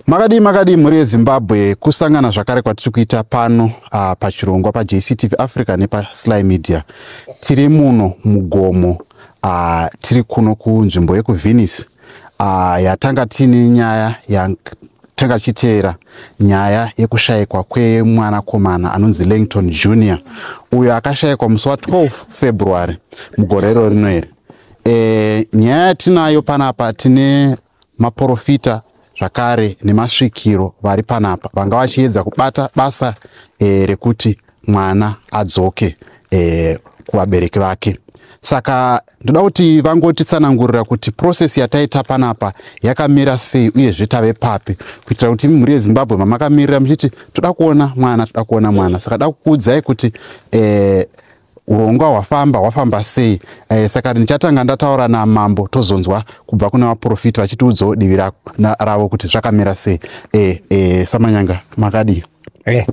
Makadii makadii mhuri yeZimbabwe, kusangana zvakare kwatiri kuita pano pachirongwa paJCTV Africa nepaSly Media. Tiri muno mugomo, tiri kuno kunzvimbo yekuVenice, yatanga tiine nyaya yatanga chiteera, nyaya yekushayikwa kwemwanakomana anonzi Langton Junior, uyo akashayikwa musi wa12 February mugore iro rino iri. Nyaya yatinayo panapa, tine maprofita zvakare nemasvikiro vari panapa vanga vachiedza kubata basa rekuti mwana adzoke kuvabereki vake. Saka ndoda kuti vangotitsanangurira kuti process yataita panapa yakamira sei, uyezve tave papi, kuitira kuti mhuri yeZimbabwe mamakamirira muchiti toda kuona mwana, toda kuona mwana. Saka da kukuudzai kuti urongwa hwafamba hwafamba sei. Saka ndichatanga ndataura namambo, tozonzwa kubva kune vaprofita vachitiudzawo divi ravo kuti zvakamira sei. Samanyanga, makadii?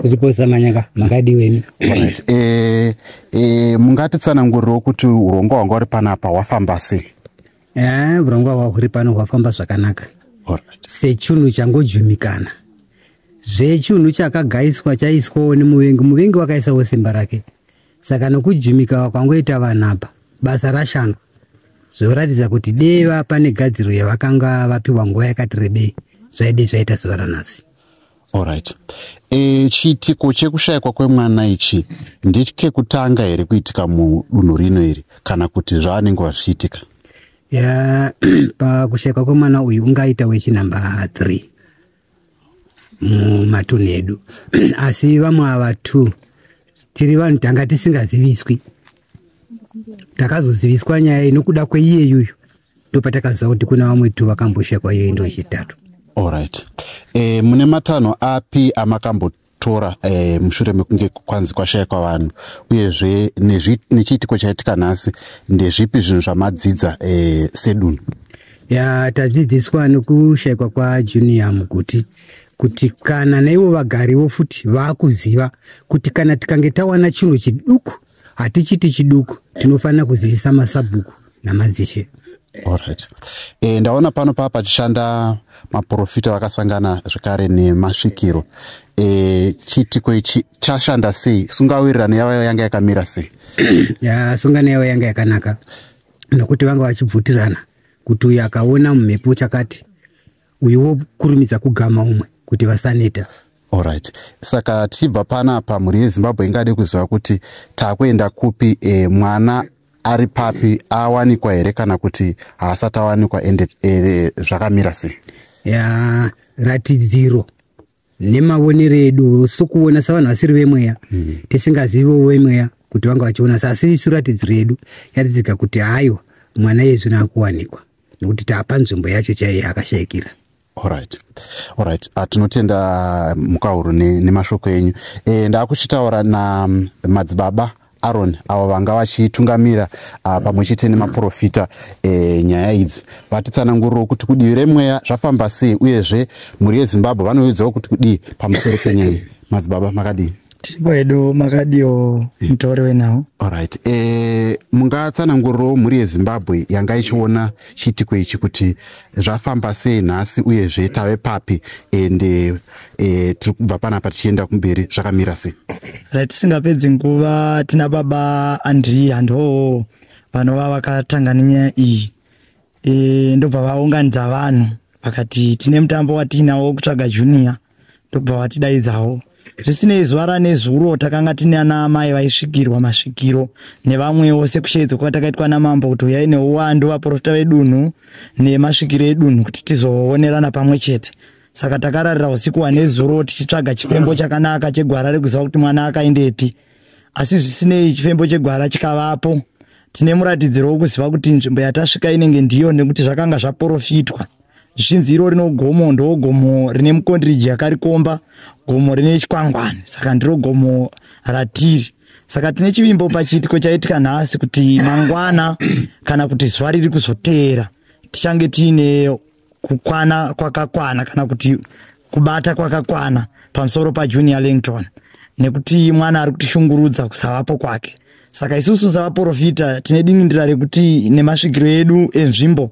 Tiripo Samanyanga, makadii wemi? Right. Mungatitsanangurirawo kuti urongwa hwanga uri panapa hwafamba sei? Urongwa hwahuri pano hwafamba zvakanaka. Sechinhu changojumikana, zvechinhu chakagaiswa, chaiswawo nemuvengi, muvengi wakaisawo simba rake. Saka nokujumika kwangoita vanhu apa, basa rashandwa, zvoratidza kuti deva pane gadziro yavakanga vapiwa nguva yakati rebei, zvaide zvaita zuva ranhasi. Alright. Chiitiko chekushayikwa kwemwana ichi ndechekutanga here kuitika mudunhu rino iri, kana kuti zvaanenge zvichiitika? Ya, pakushayikwa kwemwana uyu ungaita wechinamba 3 mumatunhu edu, asi vamwe ava 2 tiri vanhu tanga tisingaziviswi. Takazoziviswa nyaya iyi nokuda kweiyeyuyu, ndopatakaziva kuti kuna vamwe 2 vakamboshayikwa, iyeyu ndo wechitatu. Alright. Mune matanho api amakambotora mushure mekunge kwanzi kwashayikwa vanhu, uyezve nechiitiko chaitika nhasi, ndezvipi zvinhu zvamadzidza sedunhu? Ya, tadzidziswa nekushayikwa kwaJunior Muguti kuti kana naivo vagariwo futi vaakuziva kuti kana tikange tawana chinhu chiduku, hatichiti chiduku, tinofanira kuzivisa masabhuku namadzishe. Alright. Ndaona pano paa pachishanda maprofita vakasangana zvekare nemasvikiro. Chiitiko ichi chashanda sei? Sungawirirano yavo yanga yakamira sei? Ya, sungano yavo yanga yakanaka, nokuti vanga vachibvutirana kuti uyu akaona mumhepo chakati, uyu wokurumidza kugama umwe kuti vasaneta. Alright. Saka tichibva panapa, mhuri yeZimbabwe ingade kuziva kuti taakuenda kupi, mwana ari papi, awanikwa here kana kuti haasati awanikwa, ende zvakamira sei? Ya, ratidziro nemaonero edu sokuona savanhu vasiri vemweya, tisingaziviwo vemweya kuti vanga vachiona, asi isu ratidziro yedu yaratidzika kuti haiwa, mwana iyezvino akuwanikwa, nekuti taapa nzvimbo yacho chaiyo akashayikira. Alright. Tinotenda Mukauru nemashoko enyu. Ndakuchitaura namadzibaba Aaron, avo vanga vachitungamira pamwe chete nemaprofita nyaya idzi. Vatitsanangurirawo kuti kudivi remweya zvafamba sei, uyezve mhuri yeZimbabwe vanoudzawo kuti kudii pamusoro penyaya iyi. Madzibaba, makadii? Tiripo hedu, makadiwo mutori wenhau? Alright. Mungatsanangurirawo mhuri yeZimbabwe yanga ichiona chiitiko ichi kuti zvafamba sei nhasi, uyezve tave papi, ende tiri kubva panapa tichienda kumberi zvakamira sei? Right, tisingapedzi nguva, tina baba Andrea, ndo vanova vakatanga nenyaya iyi. Ndobva vaunganidza vanhu vakati tine mutambo watinawo kutsvaga Junior, ndobva vatidaidzawo. Zvisinei, zuva ranezuro takanga tine ana amai vaisvikirwa masvikiro nevamwewo, sekushedzwa kwatakaitwa namambo kuti uyai neuwandu vaprofita vedunhu nemasvikiro edunhu kuti tizoonerana pamwe chete. Saka takararira usiku hwanezuro tichitsvaga chifembo chakanaka chegwara rekuziva kuti mwana akaendepi, asi zvisinei chifembo chegwara chikavapo, tine muratidziro wekuziva kuti nzvimbo yatasvika inenge ndiyo, nekuti zvakanga zvaprofitwa zvichinzi iro rino gomo ndo gomo rine mukondiriji yakarikomba, gomo rine chikwangwani, saka ndiro gomo ratiri. Saka tine chivimbo pachiitiko chaitika nhasi kuti mangwana kana kuti zuva riri kuzoteera tichange tiine kukwana kwakakwana kana kuti kubata kwakakwana pamusoro paJunior Langton, nekuti mwana ari kutishungurudza kusavapo kwake. Saka isusu savaprofita tine dingindira rekuti nemasvikiro edu enzvimbo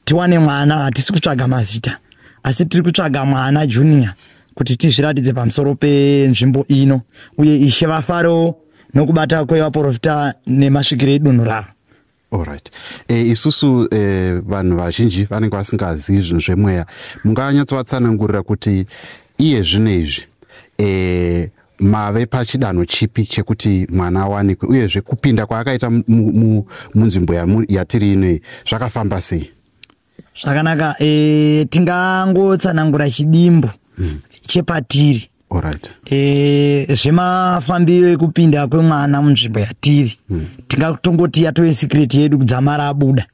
tiwane mwana. Hatisi kutsvaga mazita, Asi tiri kutsvaga mwana Junior kuti tizviratidze pamusoro penzvimbo ino, uye ishe vafarewo nokubata kwevaprofita nemasvikiro edunhu ravo. Alright. Isusu vanhu vazhinji vanenge vasingazivi zvinhu zvemweya, munganyatsovatsanangurira kuti iye zvino izvi mave pachidanho chipi chekuti mwana awanikwe, uyezve kupinda kwaakaita munzvimbo yatiri inoyi zvakafamba sei? Zvakanaka. Tingangotsanangura chidimbu chepatiri. Alright. Zvemafambiro ekupinda kwemwana munzvimbo yatiri, tingatongoti yatove secret yedu kudzamara abuda,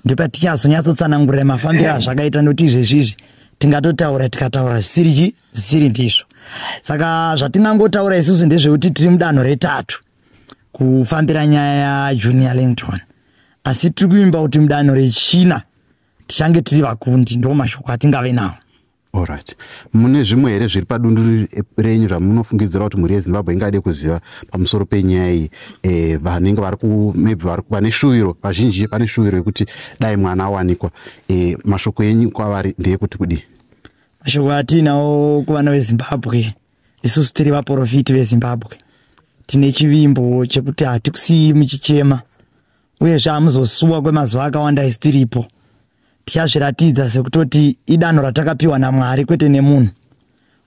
ndopatichazonyatsotsanangurira mafambiro azvakaita, nokuti izvezvizvi tingatotaura tikataura zvisiri zvisiri ndizvo. Saka zvatingangotaura isusu ndezvekuti tiri mudanho retatu kufambira nyaya yaJunior Langton, asi tiri kuimba kuti mudanho rechina tichange tiri vakundi. Ndo mashoko atingave nawo. Alright. Mune zvimwe here zviri padundu renyu zvamunofungidzira kuti mhuri yeZimbabwe ingade kuziva pamusoro penyaya iyi? Vanenge vari maybe vari vane shuviro, vazhinji vane shuviro yekuti dai mwana awanikwa. Mashoko enyu kwavari ndeyekuti kudii? Mashoko atinawo kuvana veZimbabwe, isusu tiri vaprofiti veZimbabwe, tine chivimbo chekuti hatikusii muchichema, uyezve hamuzosuwa kwemazuva akawanda isu tiripo. Tichazviratidza sekutoti idanho ratakapiwa naMwari, kwete nemunhu.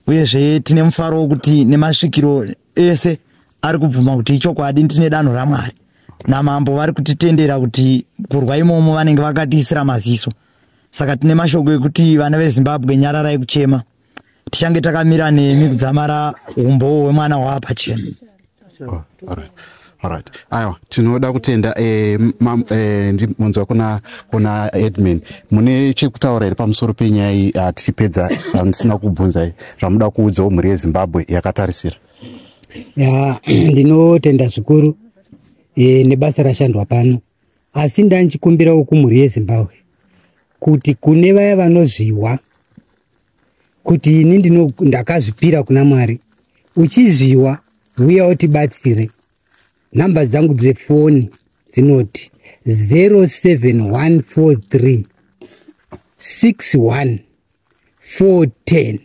Uyezve tine mufaro wokuti nemasvikiro ese ari kubvuma kuti ichokwadi, tine danho raMwari, namambo vari kutitendera kuti kurwa imomo vanenge vakatiisira maziso. Saka tine mashoko ekuti vana veZimbabwe, nyararai kuchema, tichange takamira nemi kudzamara umbowo hwemwana hwava pachena. Oh, alright. Alright. Aiwa, tinoda kutenda. Ndimonzwa kuna admin, mune chekutaura here pamusoro penyaya iyi tichipedza, zvandisina kubvunzai, zvamuda kuudzawo mhuri yeZimbabwe yakatarisira? Ya, ndinotenda zvikuru nebasa rashandwa pano, asi ndanchikumbirawo kumhuri yeZimbabwe kuti kune vaya vanozviwa kuti ini ndakazvipira kuna Mwari, uchizviwa uya utibatsire. Nhamba dzangu dzefoni dzinoti 07143 61 410.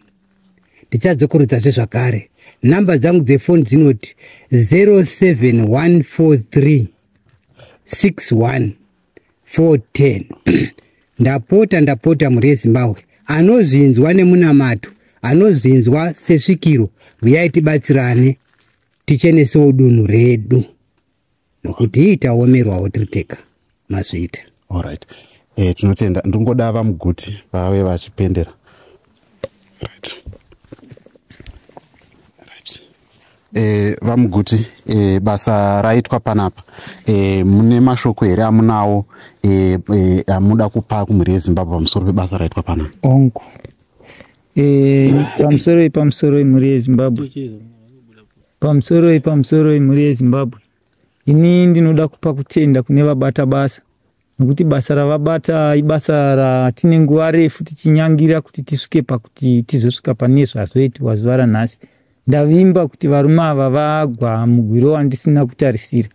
Ndichadzokorodzazve zvakare, nhamba dzangu dzefoni dzinoti 07143 61 410. Ndapota, ndapota, mhuri yeZimbabwe, anozvinzwa nemunamato, anozvinzwa sesvikiro, uyai tibatsirane, tichenesewo dunhu redu, nokuti taomerwawo tiri tega. Mazviita. Alright. Tinotenda. Ndingoda vaMuguti vave vachipendera. Right. Right. VaMuguti, basa raitwa panapa, mune mashoko here amunawo amuda kupa kumhuri yeZimbabwe pamusoro pebasa raitwa panapa? Ongu. Pamusoroi, pamusoroi, mhuri yeZimbabwe, pamusoroi, pamusoroi, mhuri yeZimbabwe. Ini ndinoda kupa kutenda kune vabata basa, nokuti basa ravabata ibasa ratine nguva refu tichinyangira kuti tisvike pakuti tizosvika pane zvazoitiwa zuva ranhasi. Ndavimba kuti varume ava vagwa mugwiro wandisina kutarisira.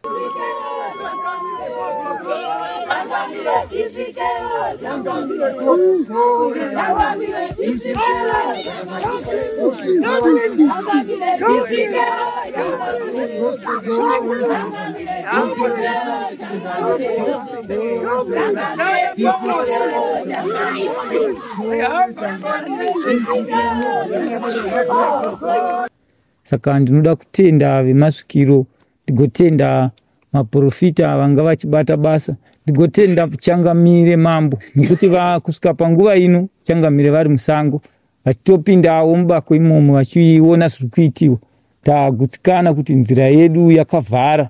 Saka ndinoda kutenda vemasvikiro, ndigotenda maprofita vanga vachibata basa, ndigotenda changamire mambo, nekuti kusvika panguva ino changamire vari musango vachitopindawo mubako imomo vachiona zviri kuitiwa. Tagutsikana kuti nzira yedu yakavhara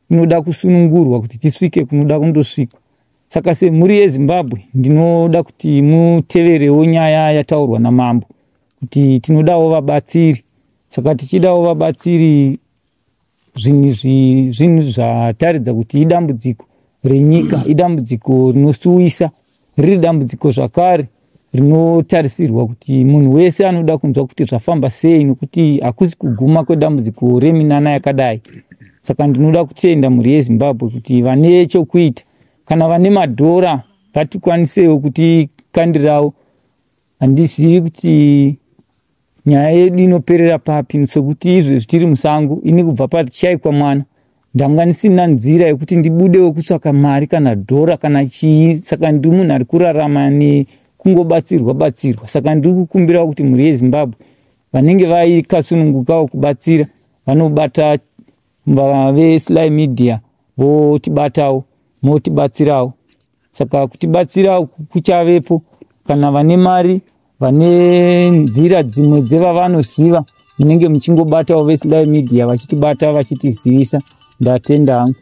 inoda kusunungurwa kuti tisvike kunoda kundosvikwa. Saka semhuri yeZimbabwe, ndinoda kuti muteverewo nyaya yataurwa namambo kuti tinodawo vabatsiri. Saka tichidawo vabatsiri, zvinhu izvi zvinhu zvataridza kuti idambudziko renyika, idambudziko rinosuwisa, riri dambudziko zvakare rinotarisirwa kuti munhu wese anoda kunzwa kuti zvafamba sei, nokuti hakusi kuguma kwedambudziko reminana yakadai. Saka ndinoda kutenda mhuri yeZimbabwe kuti vane chokuita, kana vane madhora, ngatikwanisewo kutikandirawo. Handizivi kuti nyaya yedu inoperera papi, sekuti izvezvi tiri musango. Ini kubva patishaikwa mwana ndanga ndisina nzira yekuti ndibudewo kutsvaka mari kana dhora kana chii. Saka ndiri munhu ari kurarama nekungobatsirwa batsirwa. Saka ndiri kukumbirawo kuti mhuri yeZimbabwe vanenge vaikasunungukawo kubatsira vanobata veSly Media, votibatawo, motibatsirawo. Saka kutibatsira kuchavepo kana vane mari, vane nzira dzimwe dzevavanoziva, munenge muchingobatawo veSly Media vachitibata vachitizivisa. Ndatenda hangu.